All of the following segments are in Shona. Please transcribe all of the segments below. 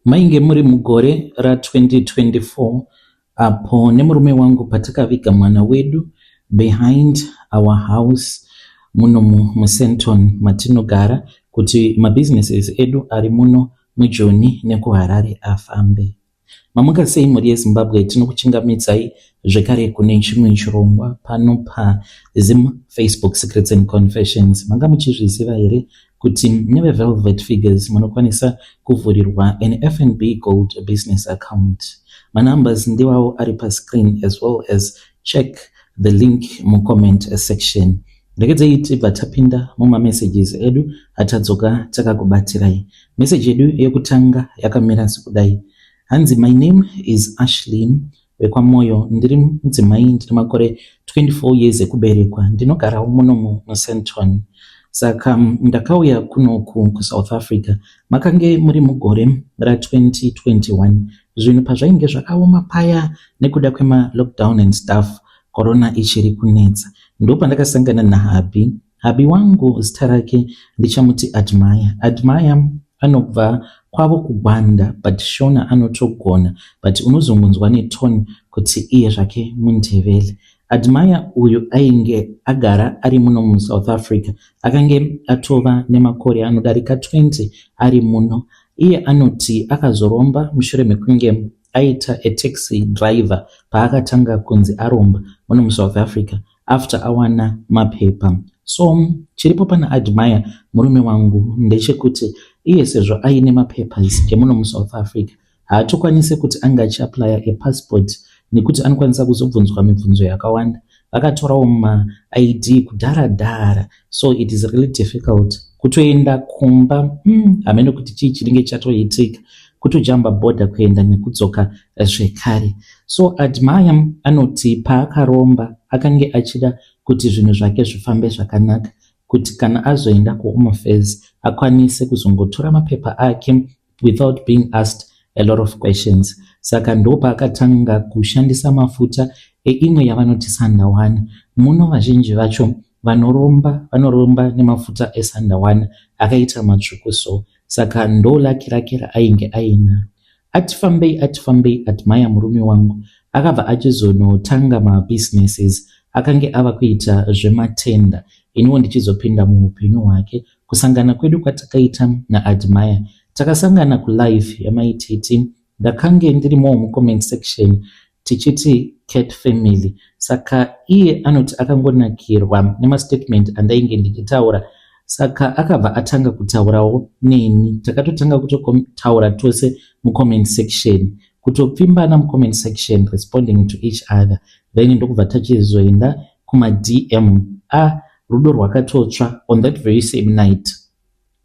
Mainge muri mugore ra2024 apo nemurume wangu patakaviga mwana wedu behind our house muno muSandton matinogara kuti mabusinesses edu ari muno muJoni nekuHarare afambe. Mamuka sei mhuri yeZimbabwe? Tinokuchingamidzai zvekare kune chimwe chirongwa pano paZim Facebook Secrets and Confessions. Manga muchizviziva here kuti neveVelvet Figures munokwanisa kuvhurirwa an FNB Gold business account? Manumbers ndiwawo ari pascreen, as well as check the link mucomment section. Regedzei tibva tapinda mumamessages edu atadzoka takakubatirai. Meseji yedu yekutanga yakamira sekudai. Hanzi, "My name is Ashley wekwaMoyo. Ndiri mudzimai, ndine makore 24 years ekuberekwa. Ndinogarawo muno muSandton. Saka ndakauya kunoku kuSouth Africa makange muri mugore ra2021, zvinhu pazvainge zvakaoma paya nekuda kwemalockdown and stuff, corona ichiri kunetsa. Ndopandakasangana nahubby. Hubby wangu zita rake ndichamuti Admire. Admire anobva kwavo kuGwanda, but Shona anotogona, but unozongonzwa netone kuti iye zvake muNdebele. Admire uyu ainge agara ari muno muSouth Africa, akange atova nemakore anodarika 20 ari muno. Iye anoti akazoromba mushure mekunge aita ataxi driver paakatanga kunzi aromba muno muSouth Africa after awana mapepa. So chiripo pana Admire murume wangu ndechekuti iye sezvo aine mapapers emuno muSouth Africa, haatokwanisi kuti ange achiapplya epassport nekuti anokwanisa kuzobvunzwa mibvunzo yakawanda. Vakatorawo maID kudhara dhara, so it is really difficult kutoenda kumba. Hamene kuti chii chinenge chatoitika kutojamba bhodha kuenda nekudzoka zvekare. So Admire anoti paakaromba akange achida kuti zvinhu zvake zvifambe zvakanaka, kuti kana azoenda kuHome Affairs akwanise kuzongotora mapepa ake without being asked a lot of questions. Saka ndopaakatanga kushandisa mafuta eimwe yavanoti Sandawana. Muno vazhinji vacho vanoromba vanoromba nemafuta eSandawana akaita matsvuku. So saka ndo lucky rake raainge ainaro. Ati fambei, ati fambei, Admire murume wangu akabva achizonotanga mabusinesses, akange ava kuita zvematenda. Iniwo ndichizopinda muupenyu hwake. Kusangana kwedu kwatakaita naAdmire, takasangana kulive yaMaititi. Ndakange ndirimowo mucomment section tichiti cat family. Saka iye anoti akangonakirwa nemastatement andainge ndichitaura, saka akabva atanga kutaurawo neni. Takatotanga kutotaura tose mucomment section, kutopfimbana mucomment section, responding to each other. Then ndokubva tachizoenda kumaDM. A, rudo rwakatotsva on that very same night.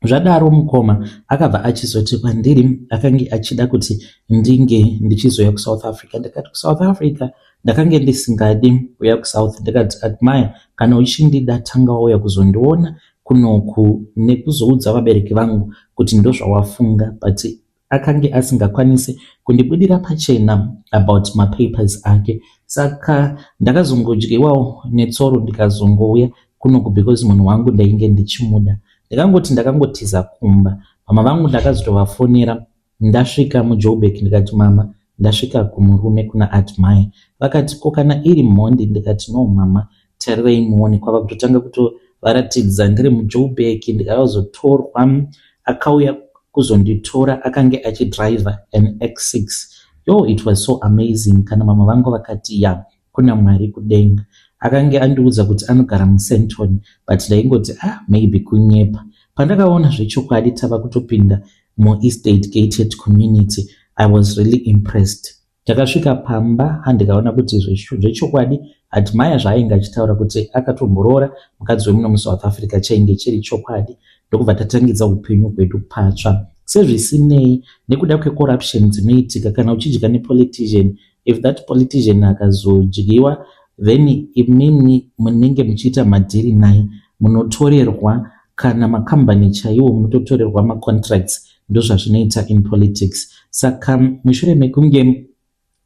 Zvadaro mukoma akabva achizoti kwandiri akange achida kuti ndinge ndichizoya kuSouth Africa. Ndikati kuSouth Africa ndakange ndisingadi kuuya kuSouth. Ndikati, "Admire, kana uchindida, tanga wauya kuzondiona kunoku nekuzoudza vabereki vangu kuti ndozvawafunga." But akange asingakwanisi kundibudira pachena about mapapers ake. Saka ndakazongodyiwawo netsoro, ndikazongouya kunoku because munhu wangu ndainge ndichimuda. Ndakangoti ndakangotiza kumba. Mama vangu ndakazotovafonera ndasvika muJoburg. Ndikati, "Mama, ndasvika kumurume, kuna Admire." Vakati, "Ko kana iri mhondi?" Ndikati, "No mama, tarirei muone." Kwava kutotanga kutovaratidza ndiri muJoburg. Ndikazotorwa, akauya kuzonditora akange achidriver an X6. Yo, it was so amazing. Kana mama vangu vakati, "Ya, kuna Mwari kudenga." Akange andiudza kuti anogara muSandton, but ndaingoti, "Ah, maybe kunyepa." Pandakaona zvechokwadi tava kutopinda muestate gated community, I was really impressed. Takasvika pamba, handikaona kuti zvechokwadi Admire zvaainge achitaura kuti akatomboroora mukadzi wemuno muSouth Africa chainge chiri chokwadi. Ndokubva tatangidza upenyu hwedu patsva. Sezvisinei, nekuda kwecorruption dzinoitika kana uchidya nepolitician, if that politician akazodyiwa, then imimi munenge muchiita madhiri naye munotorerwa kana makambani chaiwo, munototorerwa macontracts. Ndozvazvinoita in politics. Saka mushure mekunge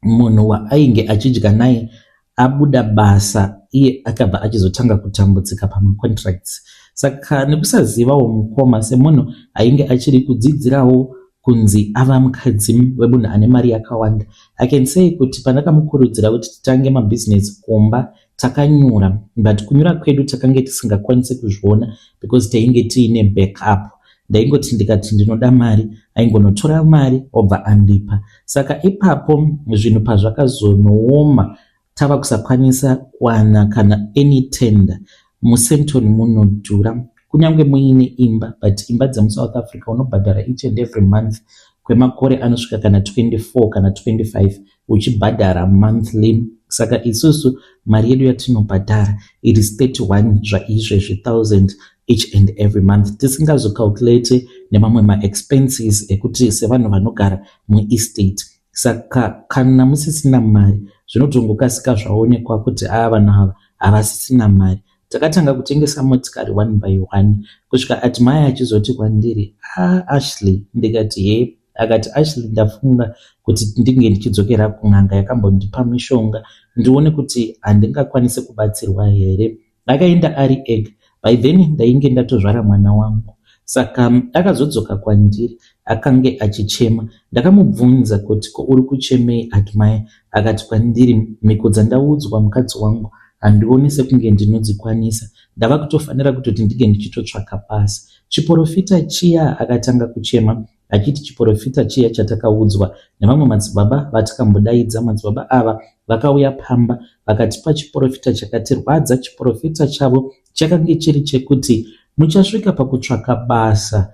munhu waainge achidya naye abuda basa, iye akabva achizotanga kutambudzika pamacontracts. Saka nekusazivawo mukoma, semunhu ainge achiri kudzidzirawo kunzi ava mukadzi wemunhu ane mari yakawanda. I can say kuti pandakamukurudzira kuti titange mabhizinesi kumba takanyura, but kunyura kwedu takange tisingakwanisi kuzviona because tainge tiine backup. Ndaingoti ndikati ndinoda mari, aingonotora mari obva andipa. Saka ipapo zvinhu pazvakazonooma, tava kusakwanisa kuwana kana any tender muSandton, munodhura kunyange muine imba, but imba dzemuSouth Africa unobhadhara each and every month kwemakore anosvika kana 24 kana 25 uchibhadhara monthly. Saka isusu mari yedu yatinobhadhara, it is 31 zvaizvezvi thousand each and every month, tisingazocalculate nemamwe maexpenses ekuti sevanhu vanogara muestate. Saka kana musisina mari, zvinotongokasika zvaonekwa kuti ava vanhu ava havasisina mari. Takatanga kutengesa motikari one by one kusvika Admire achizoti kwandiri, "A ah, Ashley." Ndikati, "He." Akati, "Ashley, ndafunga kuti ndinge ndichidzokera kun'anga yakambondipa mishonga, ndione kuti handingakwanisi kubatsirwa here." Akaenda ari ega. By then ndainge ndatozvara mwana wangu. Saka akazodzoka kwandiri akange achichema. Ndakamubvunza kuti, "Ko uri kuchemei, Admire?" Akati kwandiri, "Mhiko dzandaudzwa, mukadzi wangu, handioni sekunge ndinodzikwanisa. Ndava kutofanira kutoti ndinge ndichitotsvaka basa. Chiprofita chiya." Akatanga kuchema achiti chiprofita chiya chatakaudzwa nevamwe madzibaba vatakambodaidza, madzibaba ava vakauya pamba vakatipa chiprofita chakatirwadza. Chiprofita chavo chakange chiri chekuti muchasvika pakutsvaka basa.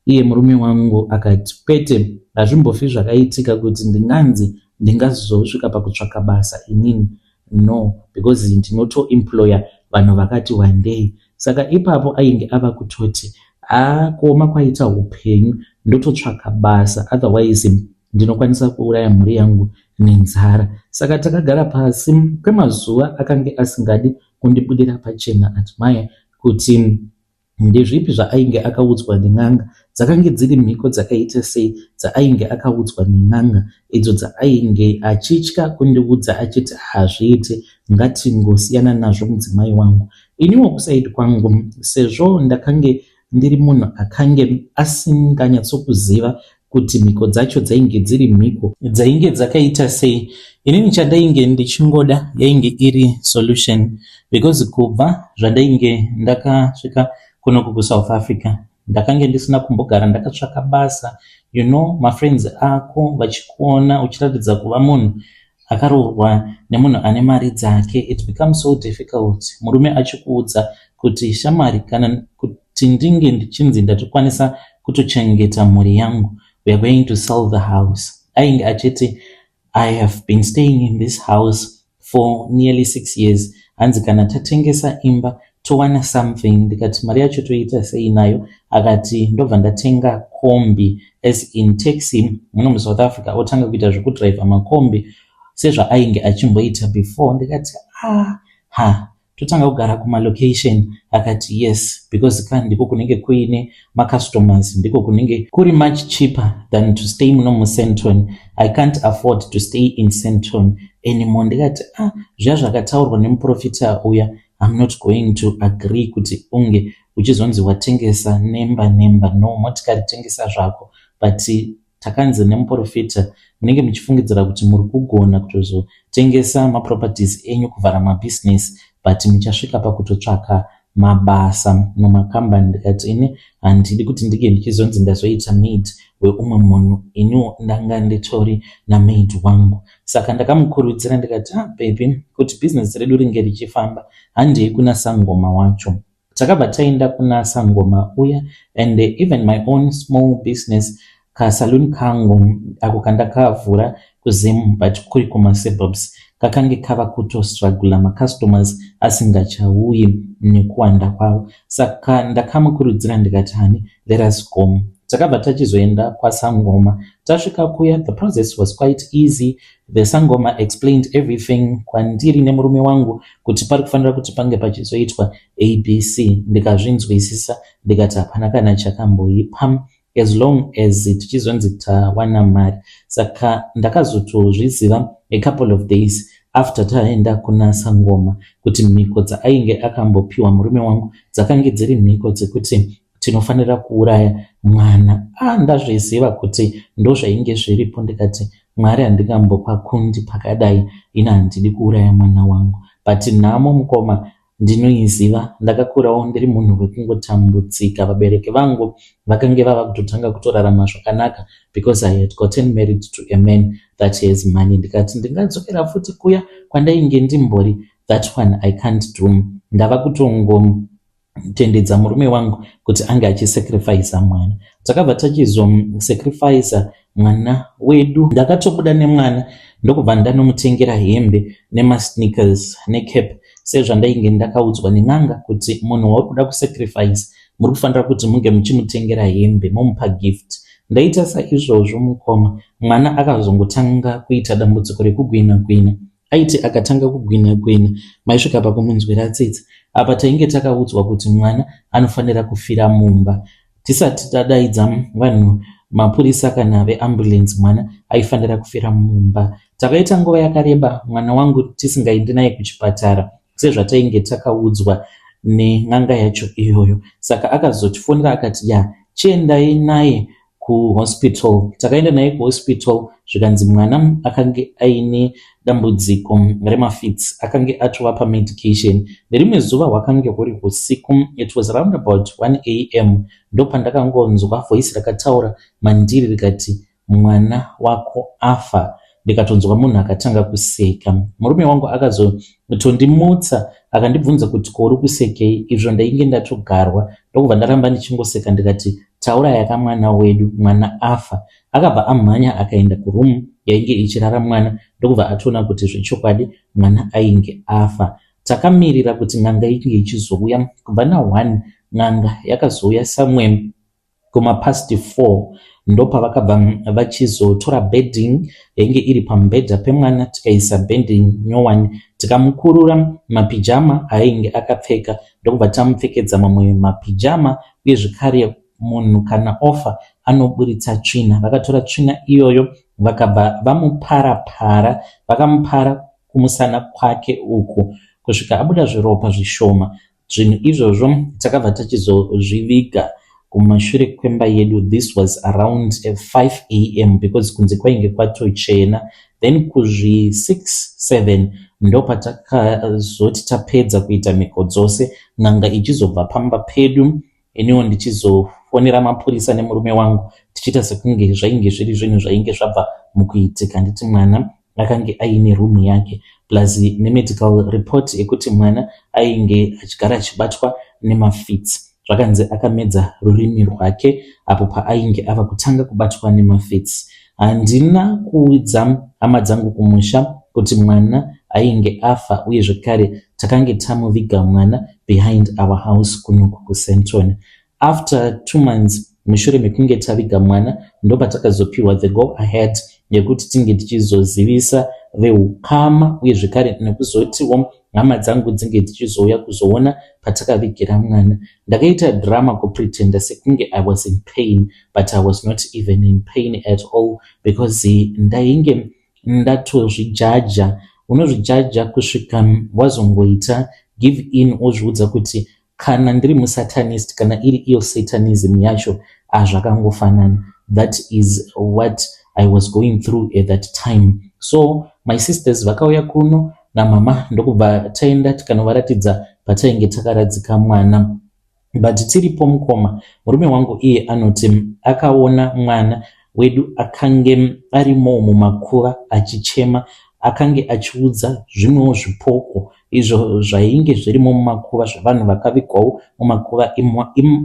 Iye murume wangu akati, "Kwete, hazvimbofi zvakaitika kuti ndinganzi ndingazosvika pakutsvaka basa inini, no, because ndinotoemploya vanhu vakati wandei." Saka ipapo ainge ava kutoti, "Haa, kuoma kwaita upenyu, ndototsvaka basa, otherwise ndinokwanisa kuuraya mhuri yangu nenzara." Saka takagara pasi kwemazuva, akange asingadi kundibudira pachena Admire kuti ndezvipi zvaainge akaudzwa nen'anga, dzakange dziri mhiko dzakaita sei dzaainge akaudzwa nen'anga idzo dzaainge achitya kundiudza, achiti, "Hazviiti, ngatingosiyana nazvo, mudzimai wangu." Iniwo kuside kwangu, sezvo ndakange ndiri munhu akange asinganyatsokuziva kuti mhiko dzacho dzainge dziri mhiko dzainge dzakaita sei, inini chandainge ndichingoda yainge iri solution, because kubva zvandainge ndakasvika kunoku kuSouth Africa, ndakange ndisina kumbogara ndakatsvaka basa. Mafriends ako vachikuona uchiratidza kuva munhu akaroorwa nemunhu ane mari dzake, it becomes so difficult murume achikuudza kuti, "Shamwari, kana kuti ndinge ndichinzi ndatokwanisa kutochengeta mhuri yangu, we are going to sell the house." Ainge achiti, "I have been staying in this house for nearly 6 years." Hanzi, "Kana tatengesa imba towana something." Ndikati, "Mari yacho toita sei nayo?" Akati, "Ndobva ndatenga kombi," as in taxi muno muSouth Africa, otanga kuita zvekudhiraivha makombi sezvaainge achimboita before. Ndikati, "Ah, ha, totanga kugara kumalocation?" Akati, "Yes, because ka ndiko kunenge kuine macustomers, ndiko kunenge kuri much cheaper than to stay muno muSandton. I can't afford to stay in Sandton anymore." Ndikati, "Ah, zviya zvakataurwa nemuprofita uya, I'm not going to agree kuti unge uchizonzi watengesa nemba nemba. No, motikari tengesa zvako, but takanzi nemuprofita munenge muchifungidzira kuti muri kugona kutozotengesa maproperties enyu, kuvhara mabhizinesi, but muchasvika pakutotsvaka mabasa mumakambani." Ndikati, "Ini handidi kuti ndinge ndichizonzi ndazoita maid weumwe munhu. Iniwo ndanga nditori namaid wangu." Saka ndakamukurudzira ndikati, "Ah, baby, kuti bhizinesi redu ringe richifamba, handei kuna sangoma wacho." Takabva taenda kuna sangoma uya, and even my own small business, kasaloon kangu ako kandakavhura kuZim but kuri kumasuburbs, kakange kava kutostrugula, macustomers asingachauyi nekuwanda kwavo. Saka ndakamukurudzira ndikati, "Honey, let us go." Takabva tachizoenda kwasangoma. Tasvika kuya, the process was quite easy. The sangoma explained everything kwandiri nemurume wangu kuti pari kufanira kuti pange pachizoitwa ABC. Ndikazvinzwisisa, ndikati hapana kana chakamboipa as long as tichizonzi tawana mari. Saka ndakazotozviziva a couple of days after taenda kuna sangoma kuti mhiko dzaainge akambopiwa murume wangu dzakange dziri mhiko dzekuti tinofanira kuuraya mwana. Ah, ndazviziva kuti ndozvainge zviripo ndikati Mwari handingambopakundi pakadai ini handidi kuuraya mwana wangu but nhamo mukoma ndinoiziva ndakakurawo ndiri munhu wekungotambudzika vabereki vangu vakange vava kutotanga kutorarama zvakanaka because I had gotten married to a man that has money ndikati ndingadzokera futi kuya kwandainge ndimbori that one I can't do ndava kutongo tendedza murume wangu kuti ange achisacrifica mwana. Takabva tachizosacrifica mwana wedu. Ndakatobuda nemwana ndokubva ndanomutengera hembe nemasneakers necap sezvandainge ndakaudzwa nen'anga kuti munhu wauri kuda kusacrifice muri kufanira kuti munge muchimutengera hembe momupa gift. Ndaita saizvozvo mukoma, mwana akazongotanga kuita dambudziko rekugwina gwina. Aiti akatanga kugwinha gwinha maisvika pakumunzwira tsitsi. Apa tainge takaudzwa kuti mwana anofanira kufira mumba. Tisati tadaidza vanhu mapurisa kana veambulance mwana aifanira kufira mumba. Takaita nguva yakareba mwana wangu tisingaendi naye kuchipatara sezvatainge takaudzwa nen'anga yacho iyoyo. Saka akazotifonera akati ya chiendai naye kuhospital. Takaenda naye kuhospital zvikanzi mwana akange aine dambudziko remafits akange atova pamedication. Nerimwe zuva hwakange huri husiku it was round about 1 am ndopandakangonzwa voice rakataura mandiri rikati mwana wako afa ndikatonzwa munhu akatanga kuseka. Murume wangu akazotondimutsa akandibvunza kuti ko uri kusekei izvo ndainge ndatogarwa ndokubva ndaramba ndichingoseka ndikati tauraya kamwana wedu mwana afa. Akabva amhanya akaenda kuroom yainge ichirara mwana ndokubva atoona kuti zvechokwadi mwana ainge afa. Takamirira kuti n'anga inge ichizouya kubva na1 n'anga yakazouya somewhere kumapast 4 ndopavakabva vachizotora bedding yainge iri pamubhedha pemwana tikaisa bedding nyowani tikamukurura mapijama aainge akapfeka ndokubva tamupfekedza mamwe mapijama uye zvekare munhu kana ofa anoburitsa tsvina vakatora tsvina iyoyo vakabva vamupara para vakamupara kumusana kwake uku kusvika abuda zviropa zvishoma Zvinhu izvozvo takabva tachizozviviga kumashure kwemba yedu. This was around 5 am because kunze kwainge kwatochena. Then kuzvi 6 7 ndopatakazoti tapedza kuita mhiko dzose n'anga ichizobva pamba pedu iniwo ndichizofonera mapurisa nemurume wangu tichiita sekunge zvainge zviri zvinhu zvainge zvabva mukuitika nditi mwana akange aine room yake plus nemedical report yekuti mwana ainge achigara achibatwa nemafits zvakanzi akamedza rurimi rwake apo paainge ava kutanga kubatwa nemafits handina kuudza hama dzangu kumusha kuti mwana ainge afa uye zvekare takange tamuviga mwana behind our house kunoku kusenton After 2 months mushure mekunge taviga mwana ndopatakazopiwa the go ahead yekuti tinge tichizozivisa veukama uye zvekare nekuzotiwo hama dzangu dzinge dzichizouya kuzoona patakavigira mwana. Ndakaita drama kupretenda sekunge I was in pain but I was not even in pain at all because ndainge ndatozvijaja. Unozvijaja kusvika wazongoita give in wozviudza kuti kana ndiri musatanist kana iri iyo satanism yacho azvakangofanana. That is what I was going through at that time. So my sisters vakauya kuno namama ndokubva taenda tikanovaratidza patainge takaradzika mwana. But tiripo mukoma, murume wangu iye anoti akaona mwana wedu akange arimo mumakuva achichema akange achiudza zvimwewo zvipoko izvo zvainge zvirimo mumakuva zvevanhu vakavigwawo mumakuva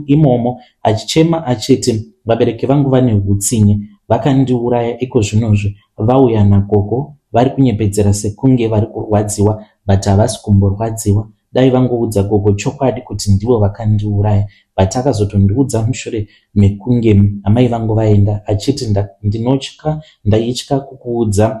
imomo achichema achiti vabereki vangu vane hutsinye vakandiuraya iko zvinozvi vauya nagogo vari kunyepedzera sekunge vari kurwadziwa but havasi kumborwadziwa dai vangoudza gogo chokwadi kuti ndivo vakandiuraya but akazotondiudza mushure mekunge amai vangu vaenda achiti ndinotya ndaitya kukuudza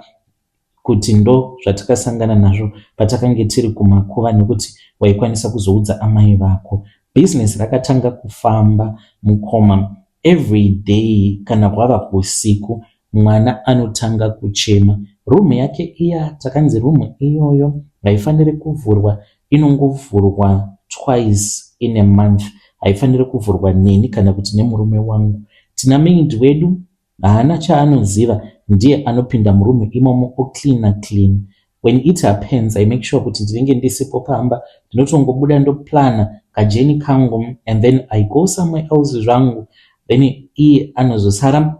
kuti ndo zvatakasangana nazvo patakange tiri kumakuva nekuti waikwanisa kuzoudza amai vako. Bhizinesi rakatanga kufamba mukoma every day kana hwava usiku mwana anotanga kuchema. Room yake iya takanzi room iyoyo haifaniri kuvhurwa inongovhurwa twice in a month. haifaniri kuvhurwa neni kana kuti nemurume wangu. Tina maid wedu haana chaanoziva ndiye anopinda muroom imomo ocleaner clean. When it happens I make sure kuti ndinenge ndisipo pamba ndinotongobuda ndoplana kajourney kangu and then I go somewhere else zvangu then iye anozosara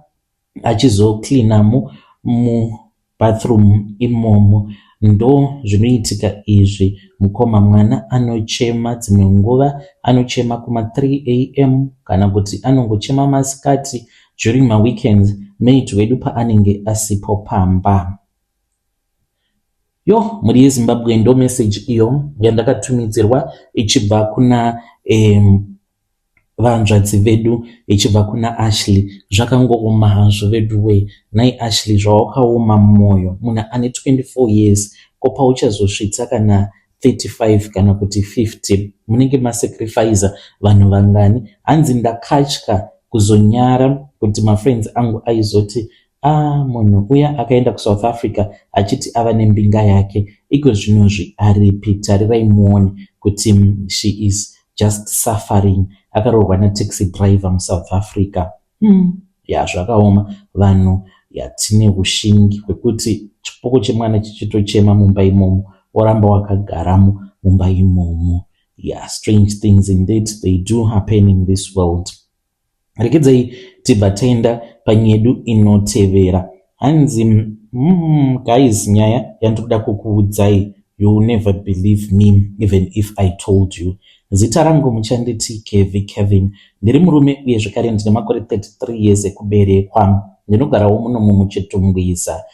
achizocleanamo mubathroom imomo. Ndo zvinoitika izvi mukoma mwana anochema dzimwe nguva anochema kuma3 am kana kuti anongochema masikati during maweekends maid wedu paanenge asipo pamba. Yo mhuri yeZimbabwe ndo message iyo yandakatumidzirwa ichibva kuna vanzvadzi vedu ichibva kuna Ashley. Zvakangooma hazvo vedu wee. Nhai Ashley zvawakaoma mwoyo munhu ane 24 years ko pauchazosvitsa kana 35 kana kuti 50 munenge masacrificer vanhu vangani hanzi ndakatya kuzonyara kuti mafriends angu aizoti ah munhu uya akaenda kuSouth Africa achiti ava nembinga yake iko zvinozvi aripi tarirai muone kuti she is just suffering akaroorwa nataxi driver muSouth Africa Ya zvakaoma vanhu tine ushingi hwekuti chipoko chemwana chichitochema mumba imomo woramba wakagaramo mumba imomo. Yeah, strange things indeed they do happen in this world. Rekedzai tibva taenda panyedu inotevera. Hanzi guys nyaya yandinoda kukuudzai you will never believe me even if I told you. Zita rangu muchanditi Kevi Kevin. Ndiri murume uye zvekare ndine makore 33 years ekuberekwa. Ndinogarawo muno muChitungwiza.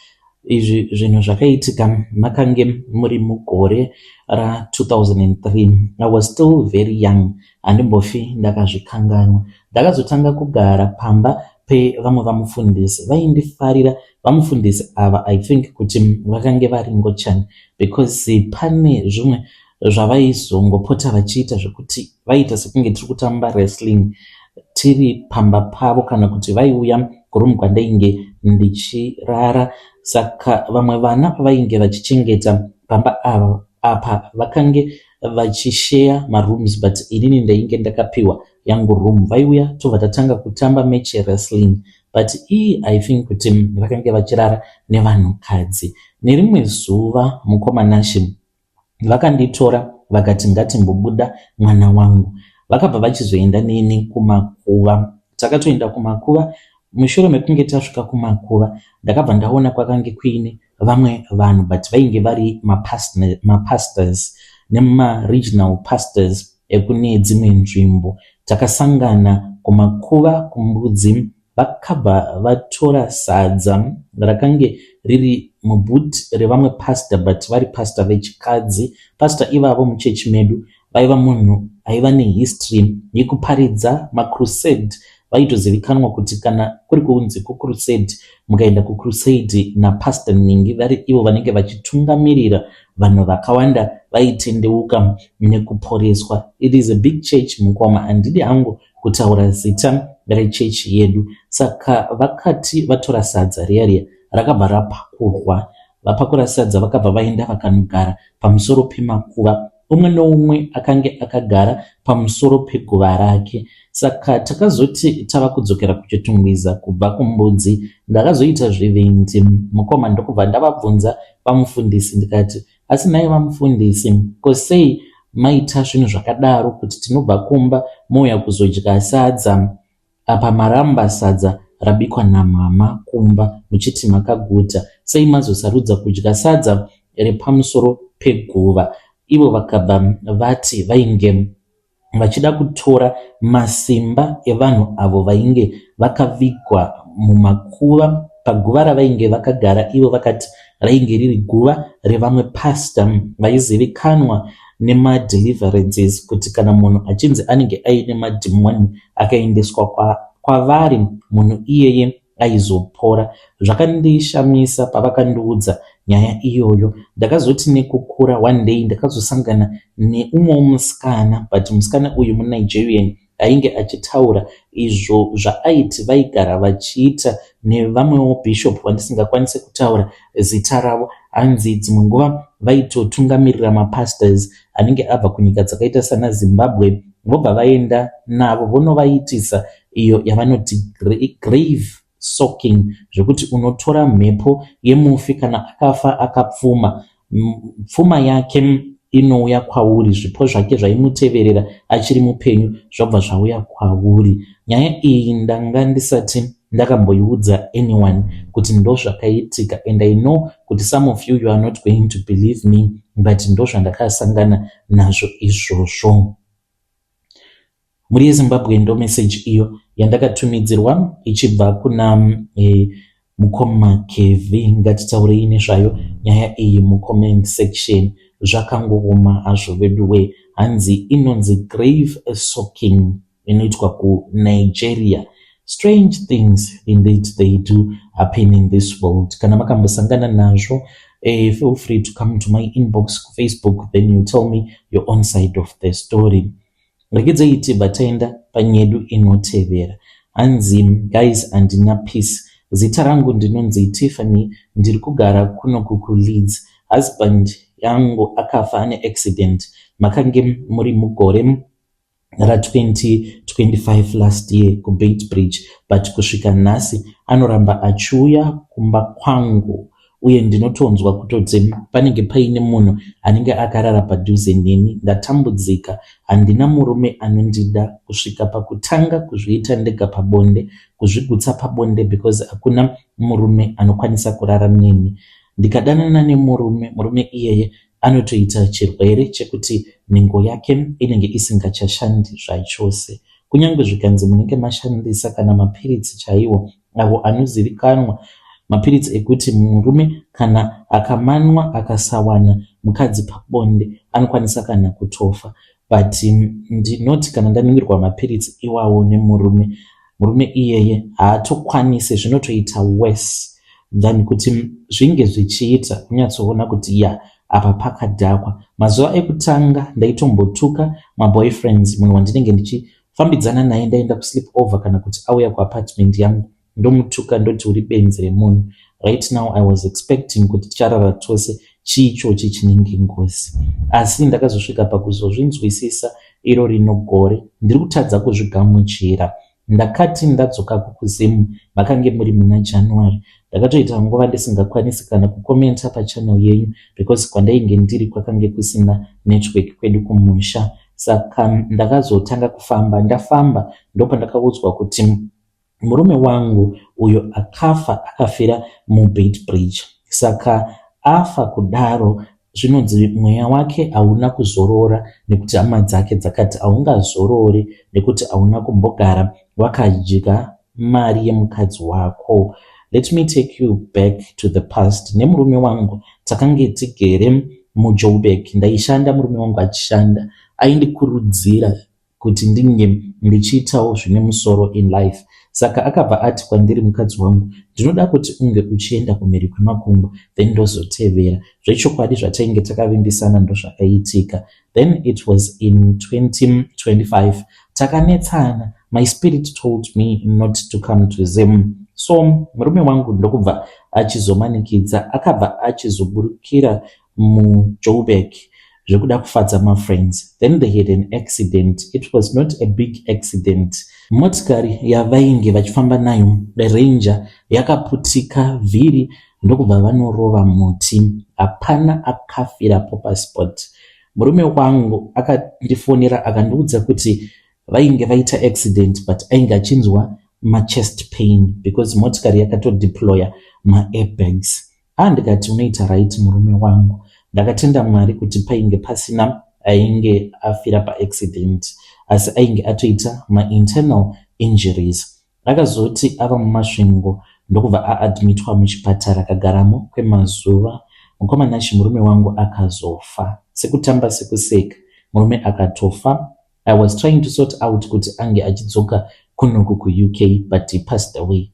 Izvi zvinhu zvakaitika makange muri mugore ra2003. I was still very young. Handimbofi ndakazvikanganwa. Ndakazotanga kugara pamba pevamwe vamufundisi vaindifarira vamufundisi ava I think kuti vakange vari ngochani because pane zvimwe zvavaizongopota vachiita zvekuti vaiita sekunge tiri kutamba wrestling tiri pamba pavo kana kuti vaiuya kuroom kwandainge ndichirara saka vamwe vana pavainge vachichengeta pamba ava apa vakange vachisheya marooms but inini ndainge ndakapiwa yangu room vaiuya tobva tatanga kutamba match wrestling but ii I think kuti vakange vachirara nevanhukadzi nerimwe zuva mukoma Nashe vakanditora vakati ngatimbobuda mwana wangu vakabva vachizoenda neni kumakuva takatoenda kumakuva mushure mekunge tasvika kumakuva ndakabva ndaona kwakange kuine vamwe vanhu but vainge vari mapastors nemaregional pastors ekune dzimwe nzvimbo takasangana kumakuva kumbudzi vakabva vatora sadza rakange riri muboot revamwe pastor but vari pastor vechikadzi pastor ivavo muchechi medu vaiva munhu aiva nehistory yekuparidza macrusade vaitozivikanwa kuti kana kuri kunzi kucrusade mukaenda kucrusade napastor ningi vari ivo vanenge vachitungamirira vanhu vakawanda vaitendeuka nekuporeswa it is a big church mukoma handidi hangu kutaura zita rechechi yedu saka vakati vatora sadza riya riya rakabva rapakurwa vapakura sadza vakabva vaenda vakanogara pamusoro pemakuva umwe noumwe akange akagara pamusoro peguva rake saka takazoti tava kudzokera kuChitungwiza kubva kumbudzi ndakazoita zvivindi mukoma ndokubva ndavabvunza vamufundisi ndikati asi nhai vamufundisi ko sei maita zvinhu zvakadaro kuti tinobva kumba mouya kuzodya sadza apa maramba sadza rabikwa namama kumba muchiti makaguta sei mazosarudza kudya sadza repamusoro peguva ivo vakabva vati vainge vachida kutora masimba evanhu avo vainge vakavigwa mumakuva paguva ravainge vakagara ivo vakati rainge riri guva revamwe pasta vaizivikanwa nemadeliverances kuti kana munhu achinzi anenge aine madhimoni akaendeswa kwavari munhu iyeye aizopora zvakandishamisa pavakandiudza nyaya iyoyo ndakazoti nekukura one day ndakazosangana neumwewo musikana but musikana uyu muNigerian ainge achitaura izvo zvaaiti vaigara vachiita nevamwewo bishop vandisingakwanisi kutaura zita ravo hanzi dzimwe nguva vaitotungamirira mapastors anenge abva kunyika dzakaita sana Zimbabwe Vobva vaenda navo vonovaitisa iyo yavanoti grave soaking, zvekuti unotora mhepo yemufi kana akafa akapfuma, pfuma yake inouya kwauri, zvipo zvake zvaimuteverera achiri mupenyu zvobva zvauya kwauri. Nyaya iyi ndanga ndisati ndakamboiudza anyone kuti ndozvakaitika, and I know kuti some of you, you are not going to believe me, but ndozvandakasangana nazvo izvozvo. Mhuri yeZimbabwe, ndo message iyo yandakatumidzirwa ichibva kuna mukoma Kevi. Ngatitaurei nezvayo nyaya iyi mucomment section. Zvakangooma hazvo veduwe. Hanzi inonzi grave soaking, inoitwa kuNigeria. Strange things indeed, they do happen in this world. Kana makambosangana nazvo, feel free to come to my inbox kuFacebook, then you tell me your own side of the story. Regedzei tibva taenda panyedu inotevera. Hanzi, "Guys, handina peace. Zita rangu ndinonzi Tiffany, ndiri kugara kunoku kuLeeds. Husband yangu akafa ane accident, makange muri mugore ra2025, last year, kuBeitbridge, but kusvika nhasi anoramba achiuya kumba kwangu uye ndinotonzwa kutoti panenge paine munhu anenge akarara padhuze neni. Ndatambudzika, handina murume anondida kusvika pakutanga kuzviita ndega pabonde, kuzvigutsa pabonde, because hakuna murume anokwanisa kurara neni. Ndikadanana nemurume, murume iyeye anotoita chirwere chekuti nhengo yake inenge isingachashandi zvachose, kunyange zvikanzi munenge mashandisa kana mapiritsi chaiwo avo anozivikanwa, mapiritsi ekuti murume kana akamanwa akasawana mukadzi pabonde anokwanisa kana kutofa. But ndinoti kana ndanwirwa mapiritsi iwawo nemurume, murume iyeye haatokwanisi, zvinotoita worse than kuti zvinge zvichiita kunyatsoona kuti ya, apa pakadhakwa. Mazuva ekutanga ndaitombotuka maboyfriends, munhu wandinenge ndichifambidzana naye, ndaenda kusleep over kana kuti auya kuapartment yangu, ndomutuka, ndoti uri benzi remunhu. Right now I was expecting kuti ticharara tose, chii ichochi chinenge ngozi? Asi ndakazosvika pakuzozvinzwisisa iro rino gore. Ndiri kutadza kuzvigamuchira. Ndakati ndadzoka kuZim, makange muri muna January, ndakatoita nguva ndisingakwanisi kana kukomenta pachannel yenyu because kwandainge ndiri kwakange kusina network kwedu kumusha. Saka ndakazotanga kufamba, ndafamba ndopandakaudzwa kuti murume wangu uyo akafa akafira muBeitbridge. Saka afa kudaro, zvinonzi mweya wake hauna kuzorora, nekuti hama dzake dzakati haungazorori nekuti hauna kumbogara wakadya mari yemukadzi wako. Let me take you back to the past. Nemurume wangu takange tigere muJoburg. Ndaishanda, murume wangu achishanda. Aindikurudzira kuti ndinge ndichiitawo zvine musoro in life. Saka akabva ati kwandiri mukadzi wangu, ndinoda kuti unge uchienda kumhiri kwemakungwa, then ndozotevera. Zvechokwadi, zvatainge takavimbisana ndozvakaitika. Then it was in 2025 takanetsana. My spirit told me not to come to Zim, so murume wangu ndokubva achizomanikidza, akabva achizoburukira muJoburg zvekuda kufadza mafriends. Then they had an accident. It was not a big accident. Motikari yavainge vachifamba nayo, Ranger, yakaputika vhiri, ndokubva vanorova muti. Hapana akafirapo paspot. Murume wangu akandifonera akandiudza kuti vainge vaita accident, but ainge achinzwa machest pain because motikari yakatodeploya maairbags. A, ndikati unoita right, murume wangu. Ndakatenda Mwari kuti painge pasina ainge afira paaccident, asi ainge atoita mainternal injuries. Akazoti ava muMasvingo, ndokubva aadmitwa muchipatara, akagaramo kwemazuva. Mukomanashi, murume wangu akazofa sekutamba sekuseka. Murume akatofa. I was trying to sort out kuti ange achidzoka kunoku kuUK, but he passed away.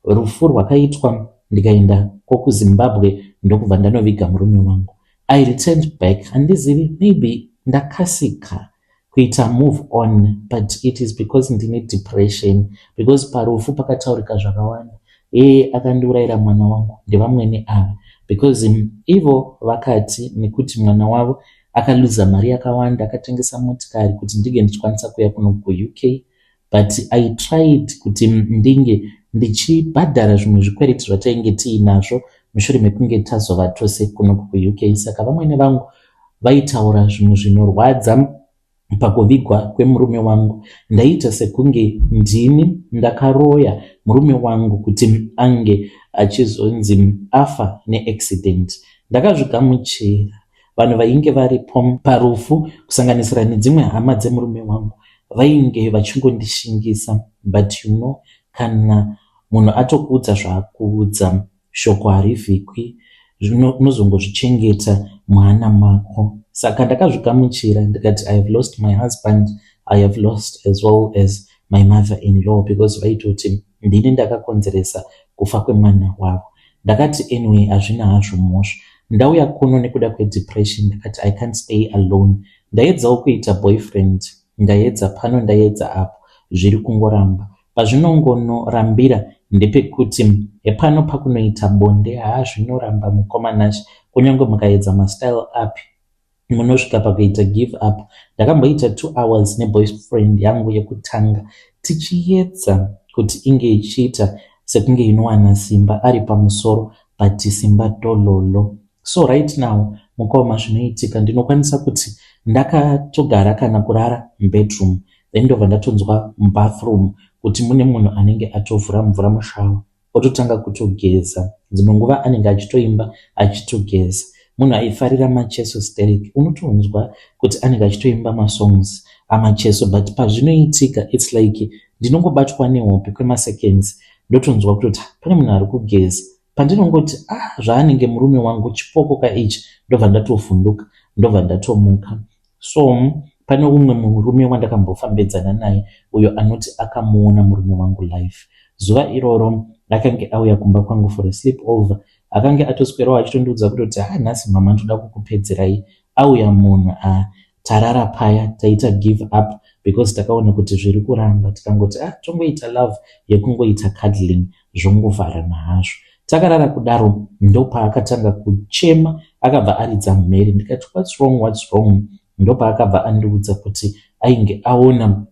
Rufu rwakaitwa, ndikaenda kwokuZimbabwe, ndokubva ndanoviga murume wangu. I returned back. Handizivi, maybe ndakasika kuita move on, but it is because ndine depression, because parufu pakataurika zvakawanda. Ee, akandiurayira mwana wangu ndevamwene ava, because ivo vakati nekuti mwana wavo Akaluza mari yakawanda, akatengesa motikari kuti ndinge ndichikwanisa kuuya kuno kuUK. But I tried kuti ndinge ndichibhadhara zvimwe zvikwereti zvatainge tiinazvo mushure mekunge tazova tose kuno kuUK. Saka vamwene vangu vaitaura zvimwe zvinorwadza pakuvigwa kwemurume wangu. Ndaiita sekunge ndini ndakaroya murume wangu kuti ange achizonzi afa neaccident. Ndakazvigamuchira. Vanhu vainge varipo parufu, kusanganisira nedzimwe hama dzemurume wangu, vainge vachingondishingisa. But you know, kana munhu atokuudza zvaakuudza, shoko harivhikwi, unozongozvichengeta muhana mako. Saka ndakazvigamuchira ndikati, "I have lost my husband, I have lost as well as my mother in law," because vaitoti ndini ndakakonzeresa kufa kwemwana wavo. Ndakati anyway, hazvina hazvo mhosva. Ndauya kuno nekuda kwedepression. Ndakati I can't stay alone. Ndaedzawo kuita boyfriend, ndaedza pano, ndaedza apo, zviri kungoramba. Pazvinongonorambira ndepekuti hepano pakunoita bonde. Haa, zvinoramba, mukoma Nash. Kunyange mukaedza mastyle api, munosvika pakuita give up. Ndakamboita 2 hours neboyfriend yangu yekutanga, tichiedza kuti inge ichiita sekunge inowana simba ari pamusoro, but simba dololo. So right now, mukoma, zvinoitika, ndinokwanisa kuti ndakatogara kana kurara mubedroom, then ndobva ndatonzwa mubathroom kuti mune munhu anenge atovhura mvura mushower, ototanga kutogeza. Dzimwe nguva anenge achitoimba achitogeza. Munhu aifarira Macheso sterek. Unotonzwa kuti anenge achitoimba masongs aMacheso. But pazvinoitika, it's like ndinongobatwa nehope kwemaseconds, ndotonzwa kutoti pane munhu ari kugeza. Pandinongoti, "Ah, zvaanenge murume wangu, chipoko kaichi," ndobva ndatovhunduka, ndobva ndatomuka. So pane umwe murume wandakambofambidzana naye, uyo anoti akamuona murume wangu live. Zuva iroro akange auya kumba kwangu for a sleep over. Akange atoswerawo achitondiudza kutoti, "Ha, nhasi mama ndoda kukupedzerai." Auya munhu, a tarara paya, taita give up because takaona kuti zviri kuramba. Tikangoti, "Ah, tongoita love yekungoita cuddling, zvongovharana hazvo." Takarara kudaro, ndopaakatanga kuchema, akabva aridza mhere. Ndikati, "What's wrong? What's wrong?" Ndopaakabva andiudza kuti ainge aona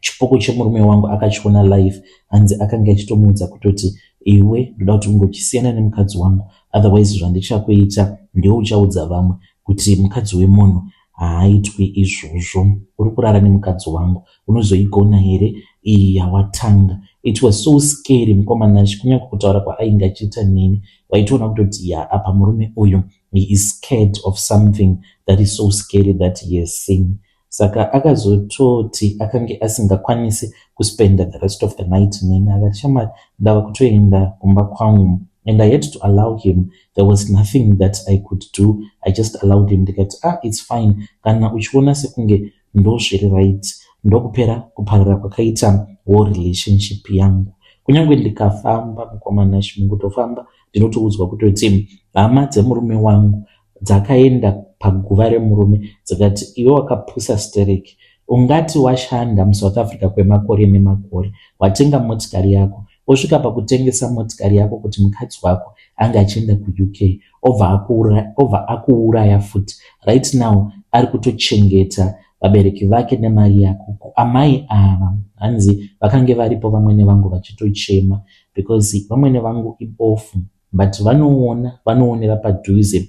chipoko chemurume wangu, akachiona live. Hanzi akanga achitomuudza kutoti, "Iwe, ndoda kuti ungochisiyana nemukadzi wangu, otherwise zvandichakuita ndiwe uchaudza vamwe kuti mukadzi wemunhu haaitwi izvozvo. Uri kurara nemukadzi wangu, unozoigona here iyi yawatanga?" It was so scary, mukoma Nash. Kunyange kutaura kwaainge achiita neni, waitoona kutoti ya, apa murume uyu, he is scared of something that is so scary that he has seen. Saka akazototi akange asingakwanisi kuspenda the rest of the night neni. Akati, "Shamwari, ndava kutoenda kumba kwangu." And I had to allow him. There was nothing that I could do. I just allowed him. Ndikati, "Ah, it's fine kana uchiona sekunge ndozviri right." Ndokupera kuparara kwakaita wo relationship yangu. Kunyange ndikafamba, mukoma Nash, mukutofamba ndinotoudzwa kutoti hama dzemurume wangu dzakaenda paguva remurume dzikati, "Iwe wakapusa stereki. Ungati washanda muSouth Africa kwemakore nemakore, watenga motikari yako, osvika pakutengesa motikari yako kuti mukadzi wako ange achienda kuUK, obva akuuraya futi. Right now ari kutochengeta vabereki vake nemari yako." Amai ava, hanzi vakange varipo vamwene vangu vachitochema, because vamwene vangu ibofu, but vanoona, vanoonera padhuze.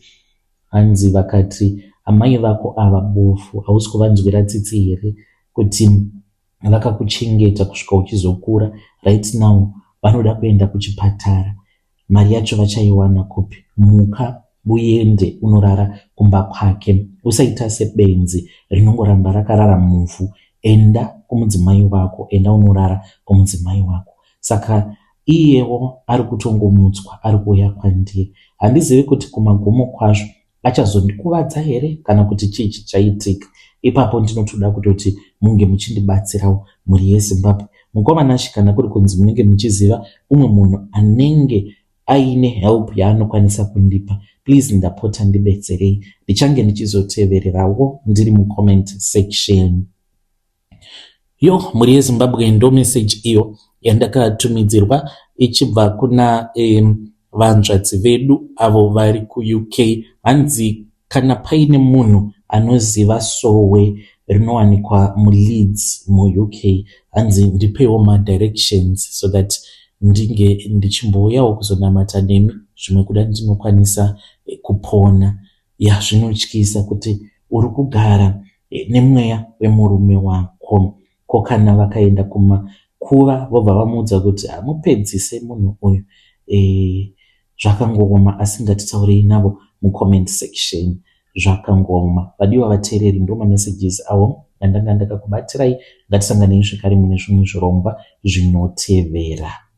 Hanzi vakati, "Amai vako ava bofu, hausi kuvanzwira tsitsi here kuti vakakuchengeta kusvika uchizokura? Right now vanoda kuenda kuchipatara, mari yacho vachaiwana kupi? Muka uende unorara kumba kwake. Usaita sebenzi rinongoramba rakarara muvhu. Enda kumudzimai wako, enda unorara kumudzimai wako." Saka iyewo ari kutongomutswa, ari kuuya kwandiri. Handizivi kuti kumagumo kwazvo achazondikuvadza here kana kuti chii chichaitika ipapo. Ndinotoda kutoti munge muchindibatsirawo, mhuri yeZimbabwe. Mukoma Nash, kana kuri kunzi munenge muchiziva umwe munhu anenge aine help yaanokwanisa kundipa, please, ndapota, ndibetserei. Ndichange ndichizotevererawo ndiri mucomment section. Yo, mhuri yeZimbabwe, ndo message iyo yandakatumidzirwa ichibva kuna vanzvadzi vedu avo vari kuUK. Hanzi kana paine munhu Anoziva sowe rinowanikwa muLeeds muUK hanzi ndipeiwo madirections so that ndinge ndichimbouyawo kuzonamata nemi zvimwe kuda ndinokwanisa kupona. Ya zvinotyisa kuti uri kugara nemweya wemurume wako. Ko kana vakaenda kumakuva vobva vamuudza kuti hamupedzise munhu uyu e, zvakangooma asi ngatitaurei navo mucomment section. Zvakangooma vadiwa vateereri, ndo mamessages avo andanga ndakakubatirai. Ngatisanganei zvekare mune zvimwe zvirongwa zvinotevera.